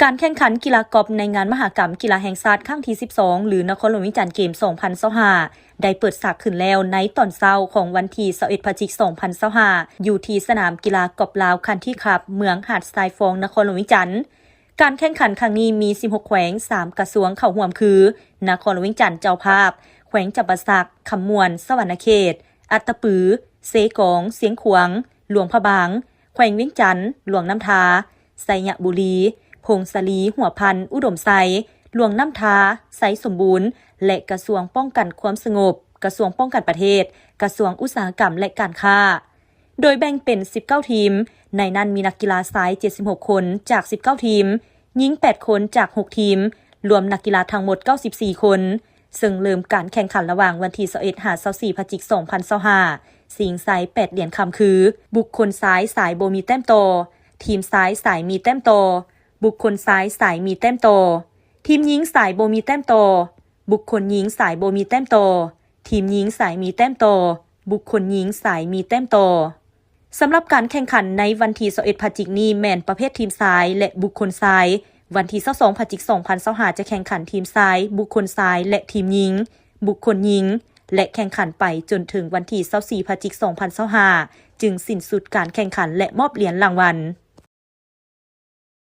ການແຂ່ງຂັນກິລາກອບໃນງານມະຫະກຳກິລາແຫ່ງຊາດຄັ້ງທີສິບສອງ ຫຼື ນະຄອນຫຼວງວຽງຈັນເກມ ສອງພັນຊາວຫ້າ ໄດ້ເປີດສາກຂຶ້ນແລ້ວໃນຕອນເຊົ້າຂອງວັນທີຊາວເອັດ ພະຈິກ ສອງພັນຊາວຫ້າ ຢູ່ທີ່ສະໜາມກິລາກອບລາວຄັນທຣີຄລັບ ເມືອງຫາດຊາຍຟອງ ນະຄອນຫຼວງວຽງຈັນ. ການແຂ່ງຂັນຄັ້ງນີ້ມີສິບຫົກແຂວງ ສາມກະຊວງເຂົ້າຮ່ວມຄື ນະຄອນຫຼວງວຽງຈັນເຈົ້າພາບ, ແຂວງຈຳປາສັກ, ຄຳມ່ວນ, ສະຫວັນນະເຂດ, ອັດຕະປື, ເຊກອງ, ຊຽງຂວາງ, ຫຼວງພະບາງ, ແຂວງວຽງຈັນ, ຫຼວງນ້ຳທາ, ໄຊຍະບູລີ, ຜົ້ງສາລີ, ຫົວພັນ, ອຸດົມໄຊ, ຫຼວງນ້ຳທາ, ໄຊສົມບູນ ແລະ ກະຊວງປ້ອງກັນຄວາມສະຫງົບ, ກະຊວງປ້ອງກັນປະເທດ, ກະຊວງອຸດສາຫະກຳ ແລະ ການຄ້າ. ໂດຍແບ່ງເປັນສິບເກົ້າທີມ, ໃນນັ້ນມີນັກກິລາຊາຍເຈັດສິບຫົກຄົນຈາກສິບເກົ້າທີມ, ຍິງແປດຄົນຈາກຫົກທີມ, ລວມນັກກິລາທັງໝົດເກົ້າສິບສີ່ຄົນ, ເຊິ່ງເລີ່ມການແຂ່ງຂັນລະຫວ່າງວັນທີຊາວເອັດ ຫາ ຊາວສີ່ ພະຈິກ ສອງພັນຊາວຫ້າ ຊິງໄຊແປດຫຼຽນຄຳຄື ບຸກຄົນຊາຍສາຍບໍ່ມີແຕ້ມຕໍ່, ທີມຊາຍສາຍມີແຕ້ມຕໍ່, ບຸກຄົນຊາຍສາຍມີແຕ້ມຕໍ່, ທີມຍິງສາຍບໍ່ມີແຕ້ມຕໍ່, ບຸກຄົນຍິງສາຍບໍ່ມີແຕ້ມຕໍ່, ທີມຍິງສາຍມີແຕ້ມຕໍ່, ບຸກຄົນຍິງສາຍມີແຕ້ມຕໍ່. ສຳລັບການແຂ່ງຂັນໃນວັນທີຊາວເອັດ ພະຈິກນີ້ແມ່ນປະເພດທີມຊາຍ ແລະ ບຸກຄົນຊາຍ. ວັນທີຊາວສອງ ພະຈິກ ສອງພັນຊາວຫ້າ ຈະແຂ່ງຂັນທີມຊາຍ, ບຸກຄົນຊາຍ ແລະ ທີມຍິງ, ບຸກຄົນຍິງ ແລະ ແຂ່ງຂັນໄປຈົນເຖິງວັນທີຊາວສີ່ ພະຈິກ ສອງພັນຊາວຫ້າ ຈຶ່ງສິ້ນສຸດການແຂ່ງຂັນ ແລະ ມອບຫຼຽນລາງວັນ.